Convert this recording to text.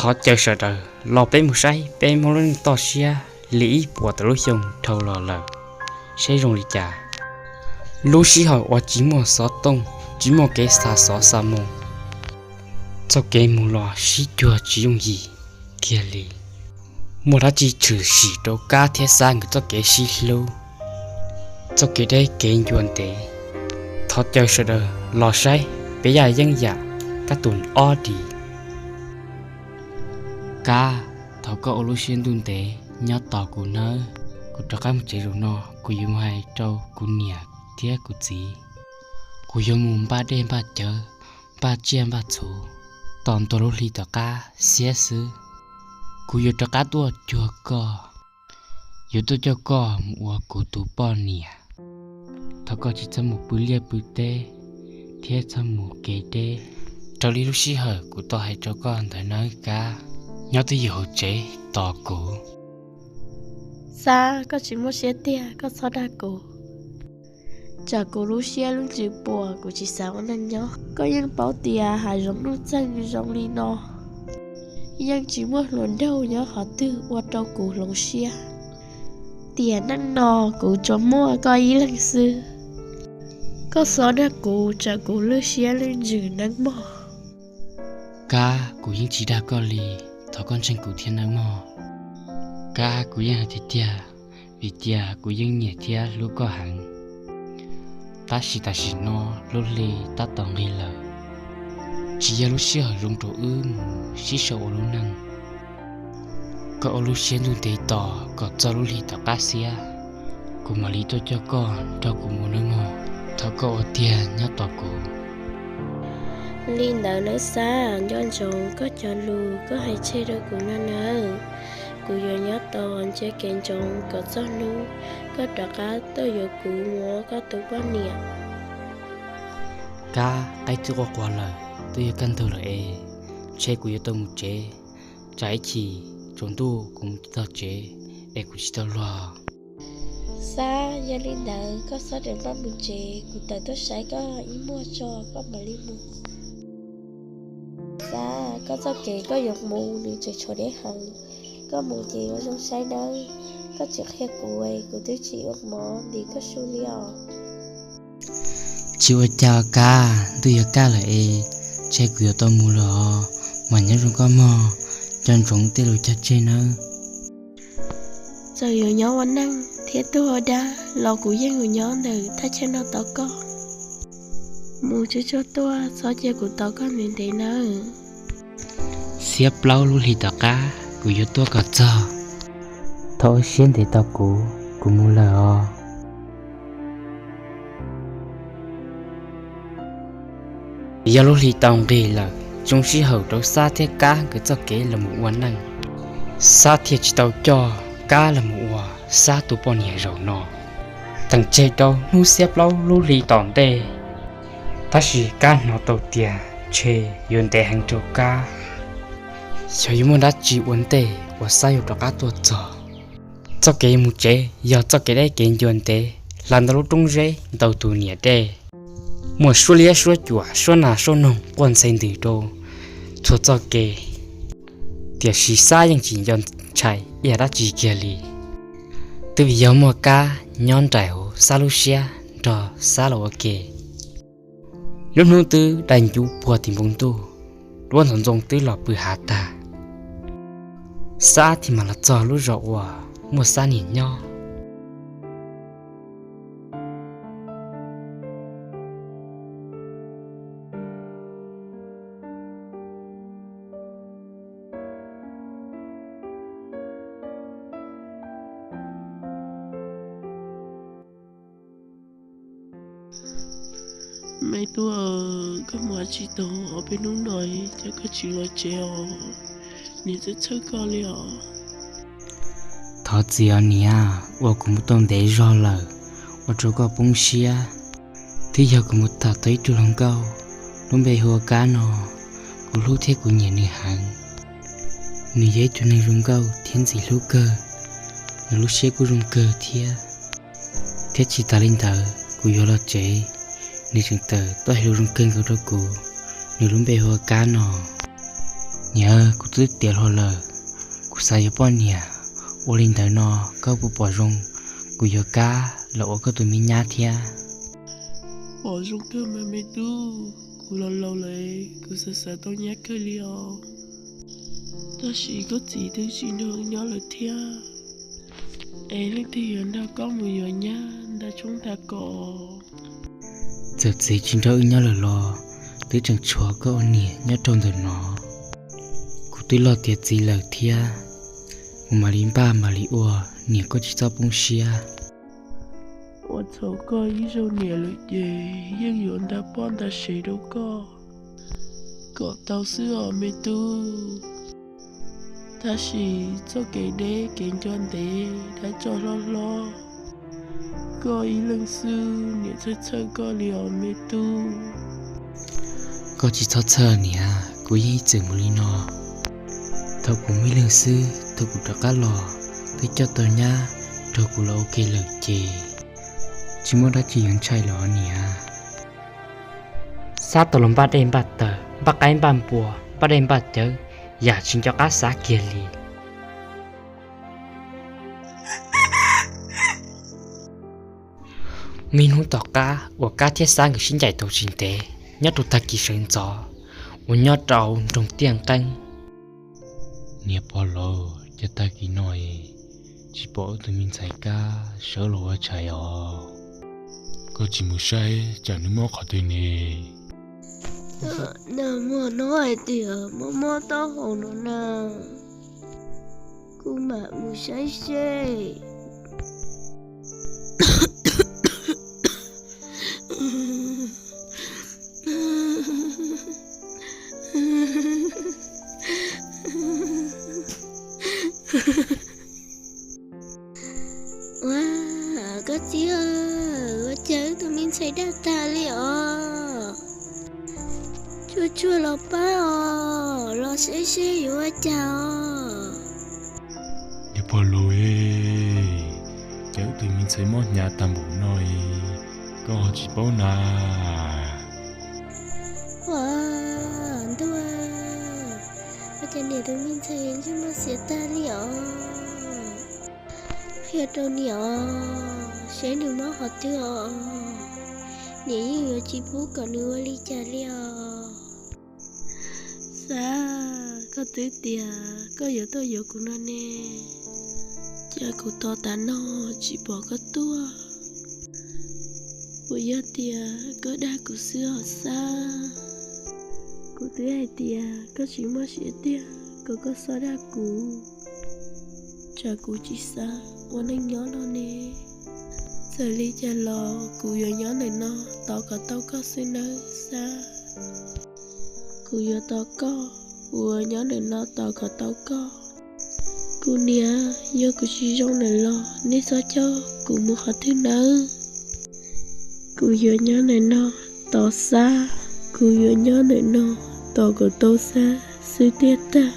Thov caw sawv daws los peb mus saib peb Hmoob lub neej toj siab li ib puas tawm lub xyoo dhau los lawm saib zoo li cas. Lub sij hawm uas tsis muaj xov tooj, tsis muaj kev xa xov xa moo, txoj kev mus los sib cuag tsis yooj yim kiag li. Muaj dab tsi tshwm sim rau Kab thiab Xab nkawd txoj kev sib hlub, txoj kev deb kev ncua ntev? Thov caw sawv daws los saib peb yaj yeeb yam kab tus ob di. Kab, thov koj ua lub siab ntuj ntev nyob tos kuv nawb. Kuv rov qab mus tsev zaum no, kuv yuav mus hais rau kuv niam thiab kuv txiv. Kuv yuav mus npaj dej npaj cawv, npaj tsiaj npaj txhu, tos ntua lub hli tom qab xiab xwb, kuv yuav rov qab tuaj cuag koj, yuav tuaj coj koj mus ua kuv tus poj niam. Thov koj tsis txhob mus pw liaj pw teb thiab txhob mus kev deb raws li lub sij hawm kuv tau hais rau koj ntawd nawb Kab. Nyob twj ywm hauv tsev tos kuv. Xab, koj tsis muaj siab tiag, koj txhob dag kuv. Tsam kuv lub siab lub ntsws puas, kuv tsis xav ua neej nyob. Koj yeej paub tias hav zoov nuj txeeg zoo li no, yeej tsis muaj hluas nraug nyob qhov twg ua rau kuv hloov siab. Tiam neej no kuv tsuas muaj koj ib leeg xwb. Koj txhob dag kuv, tsam kuv lwj siab lwj ntsws nawb mog. Kab, kuv yeej tsis dag koj li, thov koj ntseeg kuv thiab nawb mog. Kab, kuv yeej hais tiag tiag, vim tias kuv yeej nyiam thiab hlub koj heev. Tab sis tam sim no lub hli tab tom nqig lawm, tsis yog lub sij hawm zoo rau wb mus sib sau ua lub neej. Koj ua lub siab ntuj ntev tos kom txog lub hli tom qab xiab, kuv mam li tuaj coj koj nrog kuv mus nawb mog. Thov koj ua tiag nyob tos kuv. Li ntawd nawb Xab, nco ntsoov koj cov lus koj hais tseg rau kuv no nawb. Kuv yuav nyob tos ntsia kev ntsoov kom txog hnub koj rov qab tuaj yuav kuv mus ua koj tus poj niam. Kab, qaib twb qua qua lawm, twb yuav kaj ntug lawm es ntshe kuv yuav tau mus tsev, tsam ib chim tsaus ntuj kuv mus tsis txog tsev es kuv tsis tau luag. Xab, yog li ntawd koj txhob rawm npaj mus tsev, kuv tawm tuaj saib koj ib muag tso koj mam li mus. Xab, koj txoj kev koj yuav mus nws tseem tshuav deb heev, koj mus ces ua zoo saib nawb. Koj tsis qhia kuv, kuv twb tsis ua mov ntim koj su li os. Tsis ua cas Kab, ntuj yuav kaj lawm es ntshe kuv yuav tau mus lawm os, mas nyob zoo koj mog, nco ntsoov tej lus cog tseg nawb. Txawm yuav nyob ua neej thiab tuag ua dab los kuv yeej yuav nyob ntawm thaj chaw no tos koj. Mus tsuag tsuag tuaj, txhob cia kuv tos koj ntev ntev nawb. Xiab plaub lub hlis tom qab kuv yuav tuaj kom txog. Thov ua siab ntev tos kuv, kuv mus lawm os. Yog lub hli tau nqig lawm, zoo sij hawm rau Xab thiab Kab nkawd txoj kev los mus ua neej. Xab thiaj tsis tau coj Kab los mus ua Xab tus poj niam zaum no. Teem tseg rau hnub xiab plaub lub hli tom ntej, tab sis Kab hnov tau tias ntshe yuav ntev heev rau Kab, xyov yuav muaj dab tsi ua ntej uas Xab yuav rov qab tuaj txog. Txoj kev mus tsev yog txoj kev deb kev ncua ntev, hla ntau lub roob zeb ntau tus niam dej, muaj suab liab suab cuam suab nas suab noog quaj ntxhe ntws rau txhua txoj kev. Tiam sis Xab yeej tsis nco ntshai ib yam dab tsi kiag li, twb vim yog muaj Kab nyob nraim hauv Xab lub siab nrog Xab los ua ke. Lub hnub twb dai ncuv puag tim npoo ntuj, duab ntxoov ntxoo twb los pw hav tag. Xab thiaj mam los txog lub zos uas muaj Xab niam nyob. Me tub, koj mus ua tsi tau ob peb hnub no, cas koj tsis los tsev os? Niam txhawj txhawj koj li os. Thov txim os niam, uas kuv mus tau ntev zog lawm, ua rau koj poob siab. Twb yog kuv mus tham tau ib tug hluas nkauj, lub npe hu ua Kab no, kuv hlub thiab kuv nyiam nws heev. Nws yog ib tug neeg zoo nkauj thiab ntxim hlub kawg, nws lub siab kuj zoo kawg thiab. Thiab tsis tas li ntawd, kuv yuav los tsev, nws tseem tawm tuaj hais lus zoo kawg nkaus rau kuv. Nws lub npe hu ua Kab no. Niam, kuv twb tiav hlo lawm, kuv xav yuav poj niam. Ua li ntawd no, koj puas pom zoo kuv yuav kab los ua koj tus me nyab thiab? Pom zoo kawg mas me tub, kuv los laus lawm, kuv xav xav tau nyab kawg li os. Tab sis koj txiv twb tsis nrog wb nyob lawm thiab, es leej twg yuav nrog koj mus yuav nyab nram tshoob nram kos? Txawm txiv tsis nrog wb nyob lawm los twb tseem tshuav koj ua niam nyob rau ntawm no. Kuv twb loj tiav txiv lawm thiab, kuv mam li npaj mam li ua, niam koj tsis txhob poob siab. Ua txhaum koj ib zaug niam lawm ces yeej yuav nta poj nta sev rau koj kom tau xwb os me tub. Tab sis txoj kev deb kev ncua ntev dab tso hlob hlob, koj ib leeg xwb niam txhawj txhawj koj li os me tub. Koj tsis txhob txhawj niam, kuv yeej ib txwm mus li no. Thaum kuv muaj ib leeg xwb, thaum kuv rov qab los twb coj tau nyab nrog kuv los ua ke lawm ces tsis muaj dab tsi yuav ntshai lawm os niam. Xab tau los npaj dej npaj taws, npaj qaib npaj npua, npaj dej npaj cawv, yam tsis nco qab xav kiag li. Me hnub tom qab uas Kab thiab Xab nkawd sib ncaim tau tsis ntev, nyob rau tag kis sawv ntxov uas nyob rau nroog Tiaj Nqeeb. Niam pog laus, cas tag kis no tsis pom wb tus me ntxhais Kab sawv los ua tshais os? Koj tsis mus saib tsam nws mob qhov twg ne? Nag hmo no hais tias mob mob taub hau no na, kuv mam mus saib seb. Ua, koj txiv, ua cas wb tus me ntxhais daj tag li os? Tsuag tsuag los pab os, los saib seb yuav ua cas os. Niam pog laus, cas wb tus me ntxhais mob hnyav tag npaum no, koj ho tsis paub na? Ua, ntuj, ua cas niam tus me ntxhais ntsej muag xiav tag li os? Qhia rau niam os, seb nws mob qhov twg os, niam yeej yuav tsis pub kom nws ua li cas li os. Xab, koj twb tias koj yuav tuaj yuav kuv no ne, cas kuv tos tas no tsis pom koj tuaj? Puas yog tias koj dag kuv xwb os Xab? Kuv twb hais tias koj tsis muaj siab tiag, kom koj txhob dag kuv, tsam kuv tsis xav ua neej nyob no ne. Txawm li cas los kuv yuav nyob ntawm no tos kom tau koj xwb nawb Xab. Kuv yuav tos koj, kuv yuav nyob ntawm no tos kom tau koj. Kuv niam, yog kuv tsis zoo lawm los nej txhob coj kuv mus qhov twg nawb. Kuv yuav nyob ntawm no tos Xab, kuv yuav nyob ntawm no tos kom tau Xab xwb tiag tag.